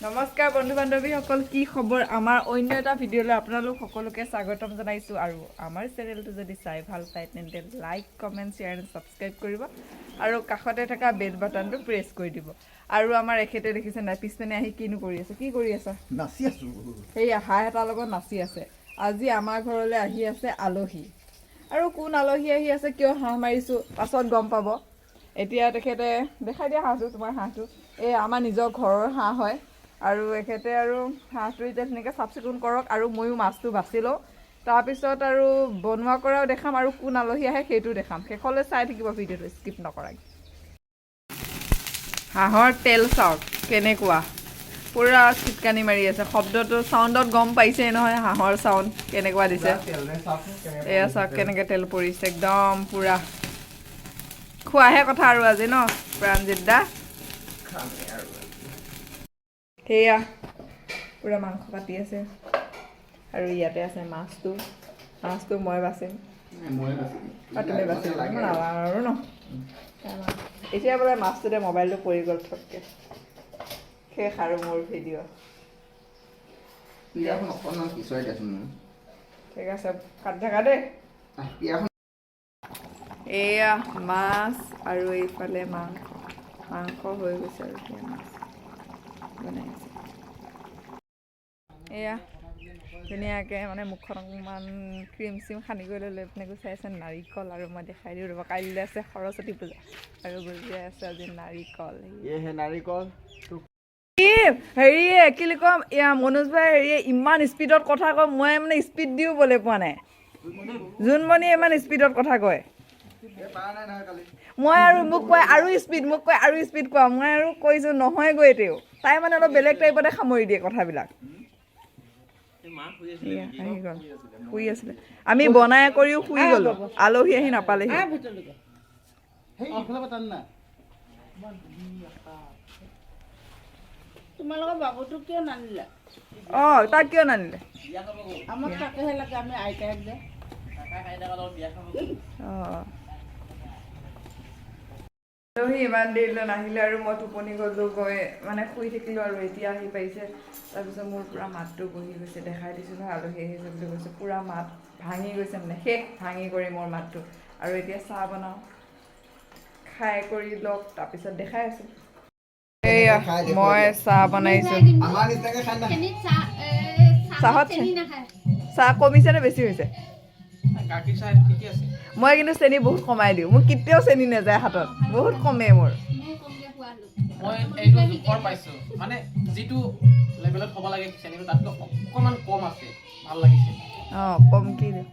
নমস্কাৰ বন্ধু বান্ধৱীসকল, কি খবৰ? আমাৰ অন্য এটা ভিডিঅ'লৈ আপোনালোক সকলোকে স্বাগতম জনাইছোঁ। আৰু আমাৰ চেনেলটো যদি চাই ভাল পায়, তেন্তে like, comment, share and subscribe কৰিব আৰু কাষতে থকা বেল বাটনটো প্ৰেছ কৰি দিব। আৰু আমাৰ এখেতে দেখিছে নাই, পিছপিনে আহি কিনো কৰি আছে? কি কৰি আছা? নাচি আছো। সেয়া হাঁহ এটাৰ লগত নাচি আছে। আজি আমাৰ ঘৰলৈ আহি আছে আলহী। আৰু কোন আলহী আহি আছে, কিয় হাঁহ মাৰিছোঁ, পাছত গম পাব। এতিয়া তেখেতে দেখাই দিয়া হাঁহটো, তোমাৰ হাঁহটো। এই আমাৰ নিজৰ ঘৰৰ হাঁহ হয়। আৰু এখেতে আৰু হাঁহটো এতিয়া ধুনীয়াকৈ চাফ চিকুণ কৰক আৰু ময়ো মাছটো বাছি লওঁ। তাৰপিছত আৰু বনোৱা কৰাও দেখাম আৰু কোন আলহী আহে সেইটোও দেখাম। শেষলৈ চাই থাকিব ভিডিঅ'টো স্কিপ নকৰাকৈ। হাঁহৰ তেল চাওক কেনেকুৱা, পূৰা চিটকানি মাৰি আছে। শব্দটো চাউণ্ডত গম পাইছেই নহয়, হাঁহৰ চাউণ্ড কেনেকুৱা দিছে। এয়া চাওক কেনেকৈ তেল পৰিছে একদম পূৰা। খোৱাহে কথা আৰু আজি ন, প্ৰাণজিত দা? সেয়া পূৰা মাংস কাটি আছে আৰু ইয়াতে আছে মাছটো। মাছটো মই বাচিম। অ, তুমি বাচিম, মই নাজানো আৰু ন। এতিয়া বোলে মাছটোতে মোবাইলটো পৰি গ'ল থপকে, শেষ আৰু মোৰ ভিডিঅ'। পিয়াখন অকণমান পিছুৱাই দিয়াচোন মোক। ঠিক আছে, কাটি থাকা দেই। আহ, পিয়াখন। এয়া মাছ আৰু এইফালে মাংস। মাংস হৈ গৈছে আৰু এতিয়া মাছ বনাই আছে। এয়া ধুনীয়াকৈ মানে মুখখন অকণমান ক্ৰীম চিম সানি কৰি লৈ পিনে গুচাই আছে নাৰিকল। আৰু মই দেখাই দিওঁ ৰ'ব, কাইলৈ আছে সৰস্বতী পূজা আৰু গুজিয়াই আছে আজি নাৰিকল। এই হে নাৰিকল। কি হেৰিয়ে, কি বুলি কম, এয়া মনোজ ভাই হেৰিয়ে ইমান স্পীডত কথা কয়, মই মানে স্পীড দিও বলে পোৱা নাই। জোনমণিয়ে ইমান স্পীডত কথা কয়। মই আৰু মোক কয় আৰু স্পীড, মোক কয় আৰু স্পীড কোৱা। মই আৰু কৈছোঁ নহয়গৈ তেওঁ। তাই মানে অলপ বেলেগ টাইপতে সামৰি দিয়ে কথাবিলাক। এয়া আহি গ'ল, শুই আছিলে। আমি বনাই কৰিও শুই গ'লো, আলহী আহি নাপালেহি। সেইফালে টান না। তোমালোকৰ বাবুটোক কিয় নানিলা? অঁ, তাক কিয় নানিলে? আমাক তাকেহে লাগে, আমি আইতাক যে। অঁ, আলহী ইমান দেৰিলৈ নাহিলে আৰু মই টোপনি গ'লো, গৈ মানে শুই থাকিলোঁ। আৰু এতিয়া আহি পাইছে। তাৰপিছত মোৰ পূৰা মাতটো বহি গৈছে। দেখাই দিছোঁ নহয়, আলহী আহিছে বুলি কৈছে, পূৰা মাত ভাঙি গৈছে, মানে শেষ ভাঙি কৰি মোৰ মাতটো। আৰু এতিয়া চাহ বনাওঁ, খাই কৰি লওক, তাৰপিছত দেখাই আছোঁ। এয়া মই চাহ বনাইছোঁ। আমাৰ নিচিনাকে খাই না। চেনিত চাহ চাহত চাহত চেনি নাখায়। চাহ কমিছে নে বেছি হৈছে? গাখীৰ চাহ ঠিকে আছে। মই কিন্তু চেনি বহুত কমাই দিওঁ। মোৰ কেতিয়াও চেনি নাযায় হাতত, বহুত কমে মোৰ। ময়ো কমকে খোৱা হ'লো। মই এইটো জোখৰ পাইছোঁ, মানে যিটো লেভেলত হ'ব লাগে চেনিটো, তাতকৈ অকণমান কম আছে, ভাল লাগিছে। অঁ, কমকৈ দিওঁ।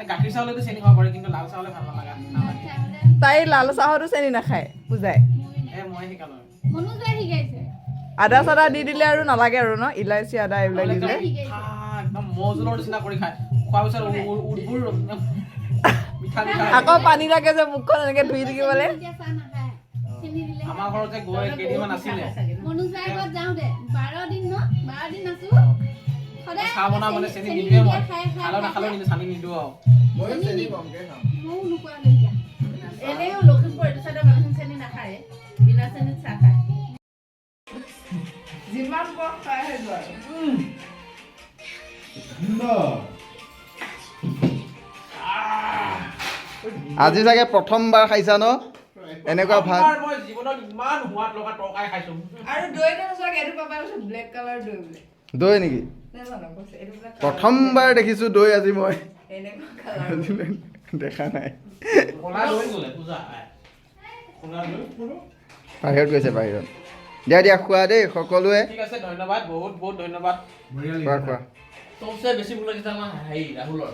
গাখীৰ চাহ হ'লেতো চেনি খাব পাৰি, কিন্তু লাল চাহ হ'লে ভাল নালাগা নালাগে। চাহ হ'লে। তাই লাল চাহতো চেনি নাখায় পূজাই। ময়ো এই মই শিকালোঁ। মনোজ বাই শিকাইছে। আদা চাদা দি দিলে আৰু নালাগে আৰু ন, ইলাচি আদা এইবিলাক নহ'লে দিলে। একদম মিঠা, একদম মৌজোলৰ নিচিনা কৰি খায়। খোৱাৰ পিছত উঠবোৰ মিঠা মিঠা। আকৌ পানী লাগে যে মুখখন এনেকে ধুই থাকিবলে। চেনি দিয়া চাহ নাখায়, চেনি দিলে। আমাৰ ঘৰত যে গৈ কেইদিনমান আছিলে। মনোজ বাই ঘৰত যাওঁতে 12 দিন ন, 12 দিন আছো, সদায় চাহ বনাওঁ মানে চেনি চেনি নিদিওঁৱে নিদিয়া মই। খাই খাই খালেও খাই নাখালেও নিদিওঁ, চানি নিদিওঁ আৰু। ময়ো চেনি কমকে খাওঁ। ময়ো নোখোৱা হ'লো এতিয়া। এনেও লখিমপুৰ এইটো চাইডৰ মানুহে চেনি নাখায়, বিনা চেনিত চাহ খায়। যিমান বৰ খাই আহিছো আৰু। আজি চাগে প্ৰথমবাৰ খাইছা ন এনেকুৱা ভাত? প্ৰথমবাৰ মই জীৱনত ইমান সোৱাদ লগা তৰকাৰী খাইছোঁ। আৰু দৈটো নোচোৱাকে এইটো পাপাই কৈছে ব্লেক কালাৰ দৈ বোলে। দৈ নেকি? নাজানো, কৈছে এইটো বোলে colour। প্ৰথমবাৰ দেখিছো দৈ আজি মই। এনেকুৱা কালাৰ। আজিলৈ দেখা নাই। ক'লা দৈ বোলে পূজা, ক'লা দৈ। বাহিৰত গৈছে, বাহিৰত। দিয়া দিয়া, খোৱা দেই সকলোৱে। ঠিক আছে, ধন্যবাদ, বহুত বহুত ধন্যবাদ। খোৱা খোৱা। চবচে বেছি ভুল লাগিছে আমাৰ হেৰি ৰাহুলৰ।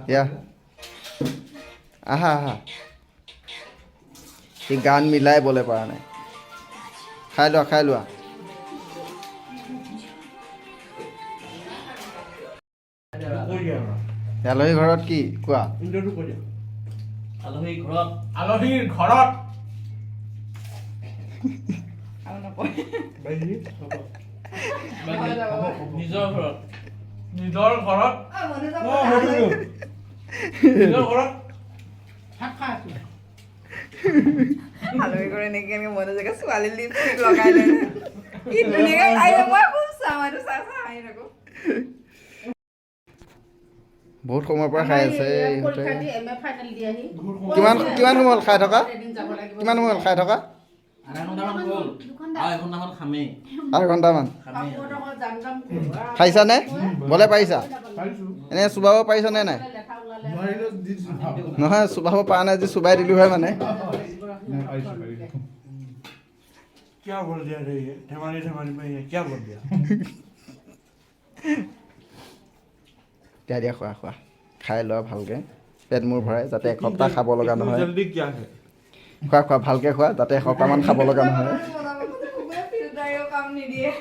দিয়া, আহা আহা। সি গান মিলাই বলে পৰা নাই। খাই লোৱা, খাই লোৱা। আলহী ঘৰত কি কোৱা? আলহী ঘৰত। আলহীৰ ঘৰত। আৰু নকয়। নিজৰ ঘৰত। নিজৰ ঘৰত। অ, মনোজৰ কথা আলহী- নিজৰ ঘৰত। ভাত খাই আছো। আলহী কৰি এনেকে এনেকে মনে জেগা ছোৱালী লিপষ্টিক লগাই লয়, কি ধুনীয়াকে খাই। মই খুব চাওঁ এইটো, চাই চাই হাঁহি থাকোঁ। বহুত সময়ৰ পৰা খাই আছে ইহঁতে। পৰীক্ষা দি এম এ ফাইনেল দি আহি। কিমান কিমান সময় হ'ল খাই থকা? এদিন যাব লাগিব। কিমান সময় হ'ল খাই থকা? আধা ঘণ্টামান হ'ল। আৰু এঘণ্টামান খামেই। আধা ঘণ্টামান। খামেই। পাপুহঁতৰ ঘৰত যাম যাম কৰোঁ। খাইছানে? বলে পাৰিছা? এনে চোবাব পাৰিছানে নাই? লেঠা ওলালে। নহয়, চোবাব পৰা নাই যে চোবাই দিলোঁ হয় মানে। क्या बोल दिया रे ये धमानी धमानी में ये क्या बोल दिया? দিয়া দিয়া, খোৱা খোৱা, খাই লোৱা ভালকৈ, পেট মূৰ ভৰাই, যাতে এসপ্তাহ খাব লগা নহয়। जल्दी क्या है? খোৱা খোৱা, ভালকৈ খোৱা, যাতে এসপ্তাহমান খাব লগা নহয়। ফিল্টাৰেও কাম নিদিয়ে।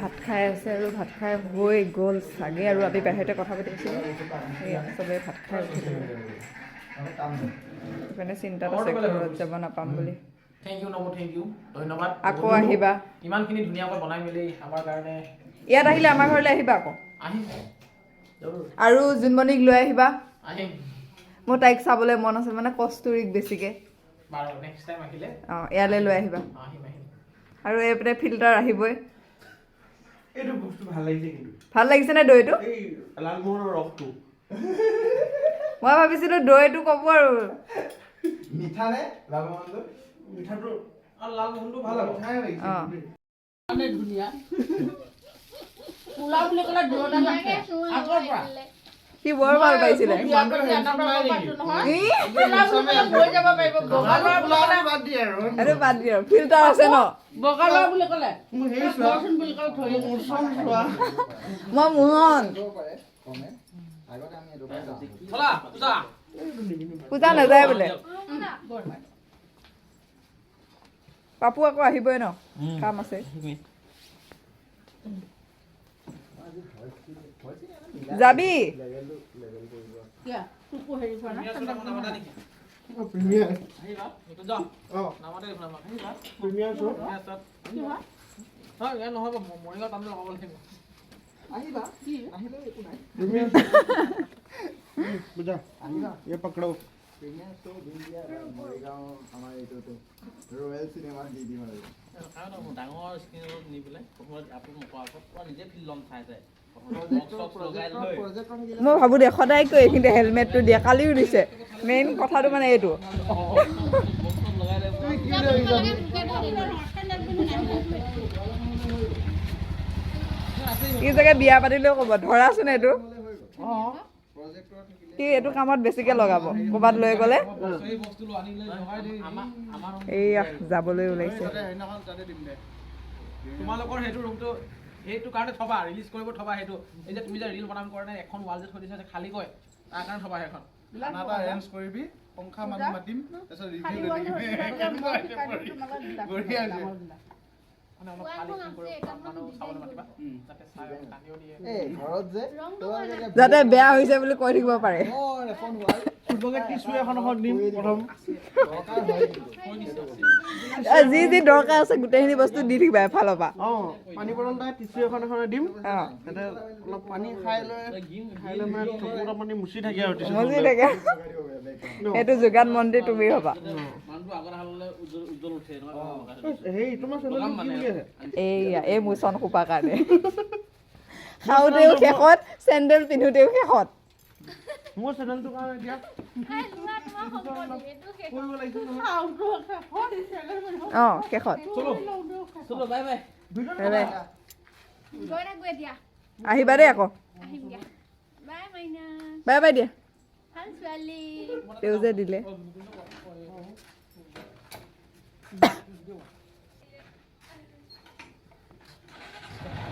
ভাত খাই আছে আৰু ভাত খাই হৈ গ'ল চাগে আৰু আমি বাহিৰতে কথা পাতি আছিলোঁ। সেয়া চবেই ভাত খাই উঠিলোঁ। সেইকাৰণে চিন্তাত আছে ঘৰত যাব নাপাম বুলি। Thank U নবৌ, thank U, ধন্যবাদ। আকৌ আহিবা। ইমানখিনি ধুনীয়াকৈ বনাই মেলি আমাৰ কাৰণে। ইয়াত আহিলে আমাৰ ঘৰলৈ আহিবা আকৌ। আহিম, জৰুৰ। আৰু জোনমণিক লৈ আহিবা। আহিম। মোৰ তাইক চাবলৈ মন আছে, মানে কস্তুৰীক বেছিকৈ। বাৰু, নেক্সট টাইম আহিলে। অঁ, ইয়ালৈ লৈ আহিবা। আহিম আহিম। আৰু এইপিনে ফিল্টাৰ আহিবই। এইটো বস্তু ভাল লাগিছে কিন্তু। ভাল লাগিছেনে দৈটো? এই লালমোহনৰ ৰসটো। মই ভাবিছিলোঁ দৈটো ক'ব আৰু। মিঠা নে লালমোহনটো? মিঠাটো। আৰু লালমোহনটো ভাল আকৌ। অঁ। মানে ধুনীয়া কোলা বুলি ক'লে দূৰতে ৰাখে আগৰ পৰা। সি বৰ ভাল পাইছিলে। বিয়া কৰি আনাৰ পৰা গম পাইছো নহয়। ই, কোলা বুলি ক'লে গৈ যাব পাৰিব। বগা ল'ৰা বুলি ক'লে সেইটো বাদ দিয়ে আৰু, ফিল্টাৰ আছে ন। বগা ল'ৰা বুলি ক'লে বৰচোন বুলি ক'লে ধৰি। মই মোহন। ব'লা পূজা। পূজা নাযায় বোলে। পাপু আকৌ আহিবই ন, কাম আছে। যাবি? কিয়? তোকো হেৰি কৰা নাই। আহিবা এইটো যাওঁ নামাতে দেখোন আমাক, আহিবা। Premiere show'. কি হয়? নহয়, ইয়াত নহ'ব, মৰিগাঁও টাউনত লগাব লাগিব। प्रीमियर बुझा, ये पकड़ो। আমাৰ এইটো ৰয়েল চিনেমাত দি দিম আৰু। ডাঙৰ স্ক্ৰীণত নি পেলাই প্ৰথমতে আপলোড নকৰাৰ আগত পুৰা নিজে ফিল্ম ল'ম চাই চাই, বক্স চক্স লগাই লৈ। মই ভাবোঁ দে, সদায় কৈ এইখিনিতে হেলমেটটো দিয়ে, কালিও দিছে। মেইন কথাটো মানে এইটো। বক্স চক্স লগাই লৈ পুৰা। ই চাগে বিয়া পাতিলেও ক'ব ধৰাচোন এইটো। সি এইটো কামত বেছিকে লগাব ক'ৰবাত লৈ গ'লে। এই বস্তুটো আনি লৈ লগাই দি আমাৰ এইয়া যাবলৈ ওলাইছে। তোমালোকৰ সেইটো ৰুমটো সেইটো কাৰণে থবা, ৰিলিজ কৰিব থবা সেইটো। এই যে তুমি যে ৰিল বনাম কাৰণে এখন ৱাল যে থৈ দিছা যে খালীকৈ, তাৰ কাৰণে থবা সেইখন। এৰেঞ্জ কৰিবি, পংখা মানুহ মাতিম, তাৰপিছত খালী ৰিভিউ ৱাল ধৰি মই শিকাই দিম তোমালোক বিলাক। বঢ়িয়া আছে। ডাঙৰ বিলাক। মানে অলপ খালী কৰিব, মানুহ চাবলৈ মাতিবা, যাতে চাই কান্দিও দিয়ে। এই ঘৰত যে যাতে বেয়া হৈছে বুলি কৈ থাকিব পাৰে। মোৰ এখন ৱাল চবকে টিচু এখন এখন দিম প্ৰথম। দৰকাৰ হয় কিন্তু। যি যি দৰকাৰ আছে গোটেইখিনি বস্তু দি থাকিবা এফালৰ পৰা। অঁ, পানী বটল এটা, টিচু এখন এখন দিম। তাতে অলপ পানী খাই লৈ মানে থুকুৰা পানী মুচি থাকে আৰু টিচু। মজি থাকে। সেইটো যোগান মন্ত্ৰী তুমি হ'বা। মানুহটো আগত হাললে উজ্জ্বল উজ্জ্বল উঠে এনেকুৱা লগাই থৈ দিছে। হেৰি, তোমাৰ চেনেলটো কি বুলি আছে? এইয়া এই মোচন সোপাৰ কাৰণে খাওঁতেও শেষত, চেণ্ডেল পিন্ধোতেও শেষত। মোৰ চেনেলটোৰ কাৰণে এতিয়া কৰিব লাগিছিল নহয়। অঁ, শেষত। চলো, বাই বাই। Bye bye. গৈ থাকো এতিয়া। আহিবা দেই আকৌ। আহিম দিয়া, বাই মাইনা। বাই বাই দিয়া। ভাল ছোৱালী। তেওঁ যে দিলে।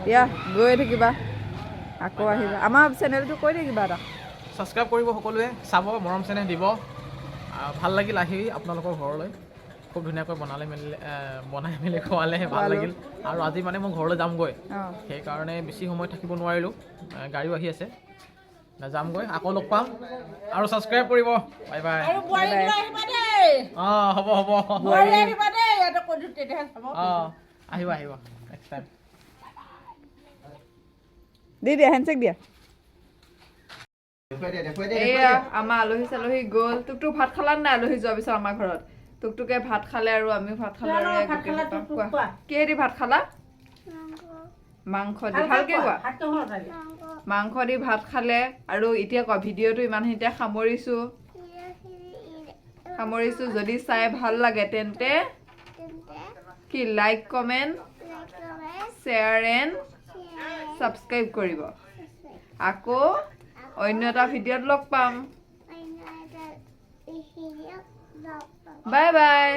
দিয়া, গৈ থাকিবা, আকৌ আহিবা। আমাৰ চেনেলটো কৈ থাকিবা এটা। ছাবস্ক্ৰাইব কৰিব সকলোৱে, চাব, মৰম চেনেহ দিব। ভাল লাগিল আহি আপোনালোকৰ ঘৰলৈ। খুব ধুনীয়াকৈ বনালে মেলিলে, বনাই মেলি খোৱালে, ভাল খোৱালোঁ। লাগিল। আৰু আজি মানে মই ঘৰলৈ যামগৈ, সেইকাৰণে বেছি সময় থাকিব নোৱাৰিলোঁ। গাড়ীও আহি আছে, যামগৈ। আকৌ লগ পাম আৰু ছাবস্ক্ৰাইব কৰিব। Bye bye. আৰু বোৱাৰী লৈ আহিবা দেই। অঁ, হ'ব হ'ব। বোৱাৰী আহিবা দেই, ইয়াতে কৈ দিওঁ, তেতিয়াহে চাব। অঁ, আহিব আহিব নেক্সট টাইম। দি দিয়া, হেণ্ডশ্বেক দিয়া। দেখুৱাই দিয়া, দেখুৱাই দিয়া। এয়া আমাৰ আলহী চালহী গ'ল। টুকটুক ভাত খালা নাই? আলহী যোৱাৰ পিছত আমাৰ ঘৰত টুকটুকে ভাত খালে আৰু আমিও ভাত খালো। আৰু কিহৰ লগত এয়া ভাত গোটেই খালা সোপা। টুকটুক কোৱা, কোৱা। কিহেদি ভাত খালা? মাংস দি। ভালকে কোৱা। ভাত কিহৰ লগত? মাংস দি ভাত খালে। আৰু এতিয়া কোৱা, ভিডিঅ'টো ইমানখিনিতে সামৰিছো সামৰিছো যদি চাই ভাল লাগে তেন্তে কি like, comment, share and subscribe কৰিব। আকৌ অন্য এটা ভিডিঅ'ত লগ পাম। Bye bye.